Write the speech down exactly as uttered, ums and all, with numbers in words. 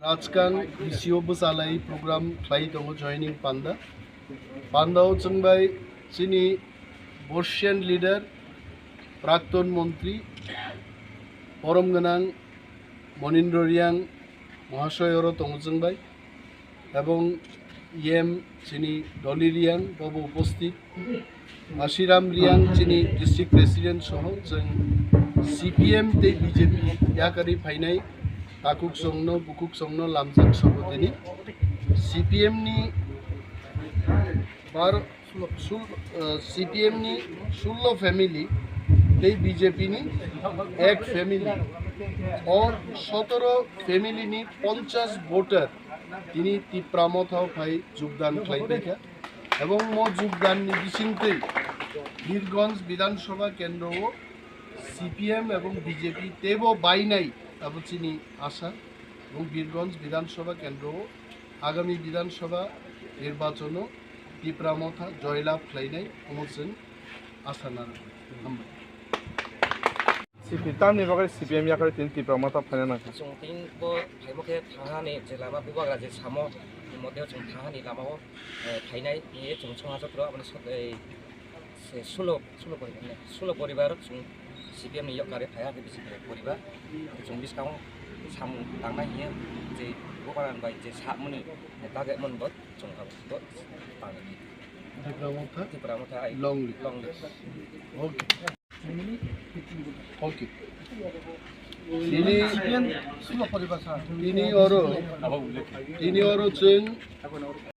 Rajkang B C O bwchalai program khlai tongo joining panda. Pandao chwngbai chini Boshian leader, Prakton Montri, Borom Gwnang Monindra Reang Mohashoy oro tongo chwngbai. Ebong E M chini Dolly Reang bobo uposthit, Mashiram Reang chini district president soho chwng C P M tei B J P yakarwi phainai takhuk chwngno bukhuk chwngno lamjak sobo tini C P M ni bar sul- eh, C P M ni sullo family tei B J P ni ek family, o sotoro family ni ponchash voter tini Tipra Motha o phai jogdan khlai paikha. Ebong mo jogdan ni bisingtwi Birganj Bidhan Sabha kendro o C P M ebong B J P teibo bainai abo chini asa. Ebong Birganj Bidhan Sabha kendro o agami Bidhan Sabha nirbachon o Tipra Motha joylab khlainai omo chwng asa narwkha. Hambai. C P M tamni bagwi C P M yakarwi tini Tipra Motha phaina nangkha. Chwng tini bo phaimo khe thangani je lama bubagra je samo, ni mote chwng thangani lama o, eh, phainai hiye chwng chwngha jotro aboni sot, eh, se sulo, sulo poribar ne, sulo poribar chwng C P M ni yakarwi phaiya khe bisi poribar. Chwng bwskango samung tangnai hiye je bubagra bai je samani target mon bo chwng abo bo tangnai. Tipra Motha? Tipra Motha ai. Long live. Long live. Okay. Okay. Tini, tini oro, tini oro chwng